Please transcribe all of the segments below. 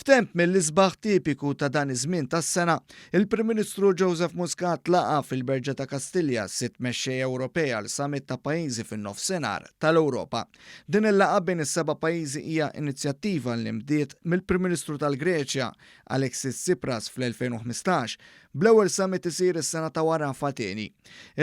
F'temp mill-isbaħ tipiku ta' dan iż-żmien tas-sena, il-Prim Ministru Joseph Muscat laqa' fil-Berġa ta' Kastilja sitt mexxejja Ewropej għal summit ta' pajjiżi fin-Nofsinhar tal-Ewropa. Din il-laqgħa bejn is-seba' pajjiżi hija inizjattiva li nbdiet mill-Prim Ministru tal-Greċja, Alexis Tsipras fl-2015, bl-ewwel summit isir is-sena ta' wara f'Ateni.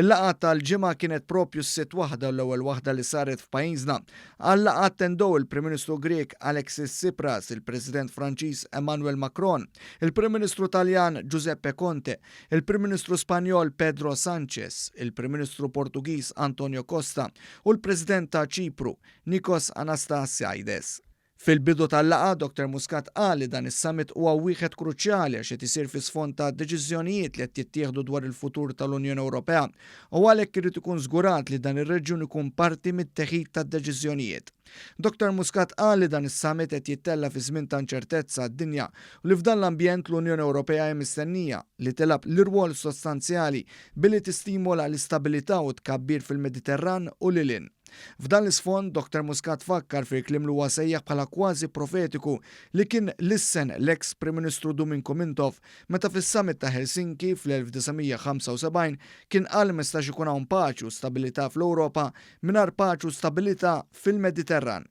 Il-laqgħa tal-Ġimgħa kienet proprju s-sitt waħda u l-ewwel waħda li saret f'pajjiżna. Għal-laqgħa attendew il-Prim Ministru Grieg Alexis Tsipras, il-President Franċiż Emmanuel Macron, il-Prim Ministru Taljan Giuseppe Conte, il-Prim Ministru Spanjol Pedro Sanchez, il-Prim Ministru Portugiż Antonio Costa u l-President ta' Ċipru, Nikos Anastasiades. Fil-bidu tal-laqgħa, Dottor Muscat qal li dan is-summit huwa wieħed kruċjali għax qed isir fi sfond ta' deċiżjonijiet li qed jittieħdu dwar il-futur tal-Unjoni Ewropea u għalhekk irid ikun żgurat li dan ir-reġjun ikun parti mit-teħid tad-deċiżjonijiet. Dottor Muscat qal li dan is-summit qed jittella' fi żmien ta' inċertezza għad-dinja u li f'dan l-ambjent l-Unjoni Ewropea hi mistennija li tilgħab l-irwol sostanzjali billi tistimola l-istabilità u t-tkabbir fil-Mediterran u lil hinn. F'dan l-isfond, Dottor Muscat fakkar fil-kliem li huwa sejjaħ bħala kważi profetiku li kien lissen l-eks Prim Ministru Duminko Mintoff meta fis-Summit ta' Helsinki fl-1975 kien qal li ma jistax ikun hawn paċi u stabilità fl-Ewropa mingħajr paċi u stabilità fil-Mediterran.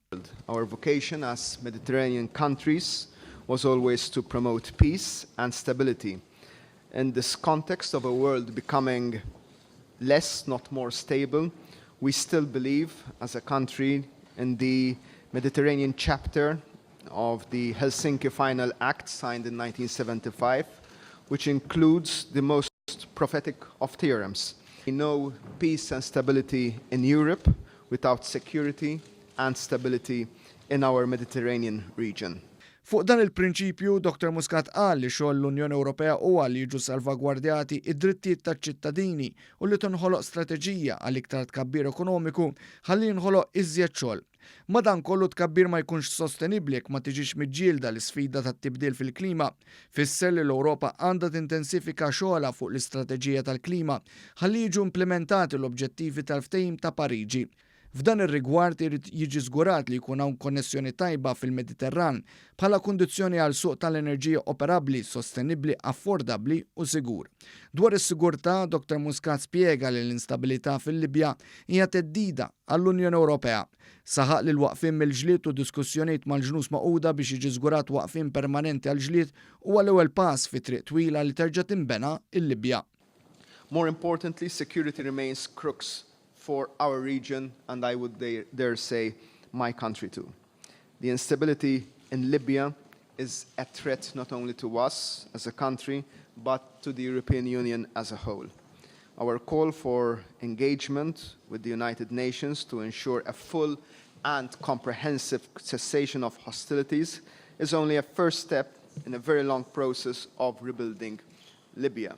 Our vocation as Mediterranean countries was always to promote peace and stability in this context of a world becoming less, not more stable, we still believe as a country in the Mediterranean chapter of the Helsinki Final Act signed in 1975, which includes the most prophetic of theorems. We know peace and stability in Europe without security and stability in our Mediterranean region. Fuq dan il-prinċipju, Dottor Muscat qal li xogħol l-Unjoni Ewropea huwa li jiġu salvagwardjati d-drittijiet taċ-ċittadini u li tinħoloq strateġija għal iktar tkabbir ekonomiku ħalli jinħoloq iżjed xogħol. Madankollu t-tkabbir ma jkunx sostenibbli jekk ma tiġix miġġielda l-isfida tat-tibdil fil-klima. Fisser li l-Ewropa għandha tintensifika xogħolha fuq l-istrateġija tal-klima ħalli jiġu implimentati l-obġettivi tal-Ftehim ta' Pariġi. F'dan ir-rigward irid jiġi żgurat li jkun hawn konnessjoni tajba fil-Mediterran bħala kundizzjoni għal suq tal-enerġija operabbli, sostenibbli, affordabbli u sigur. Dwar is-sigurtà, Dottor Muscat spjega li l-instabilità fil-Libja hija theddida għall-Unjoni Ewropea. Saħaq li l-waqfien mill-ġlied u diskussjonijiet mal-Ġnus Magħquda biex jiġi żgurat waqfien permanenti għall-ġlied huwa l-ewwel pass fi triq twila li terġa' tinbena l-Libja. More importantly, security remains crux for our region and I would dare say my country too. The instability in Libya is a threat not only to us as a country but to the European Union as a whole. Our call for engagement with the United Nations to ensure a full and comprehensive cessation of hostilities is only a first step in a very long process of rebuilding Libya.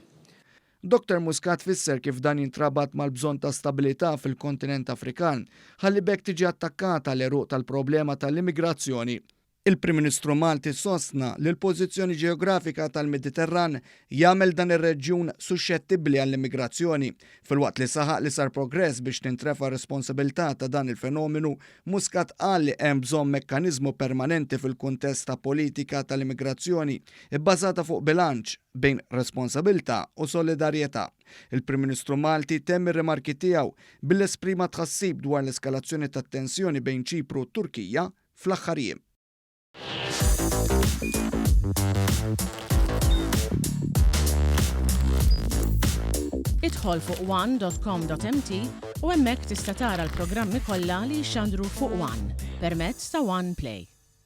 Dottor Muscat fisser kif dan jintrabat mal-bżonn ta' stabilità fil-kontinent Afrikan ħalli b'hekk tiġi attakkata l-għeruq tal-problema tal-immigrazzjoni. Il-Prim Ministru Malti sostna li l-pożizzjoni ġeografika tal-Mediterran jagħmel dan ir-reġjun suxxettibbli għall-immigrazzjoni. Filwaqt li saħaq li sar progress biex tintrefa' r-responsabilità ta' dan il-fenomenu, Muscat qal li hemm bżonn mekkaniżmu permanenti fil-kuntest ta' politika tal-immigrazzjoni ibbażata fuq bilanċ bejn responsabilità u solidarjetà. Il-Prim Ministru Malti temm ir-rimarki tiegħu billi esprima tħassib dwar l-eskalazzjoni tat-tensjoni bejn Ċipru u t-Turkija fl-aħħar jiem. Idħol fuq one.com.mt u hemmhekk tista' tara l-programmi kollha li jixxandru fuq One permezz ta' One Play.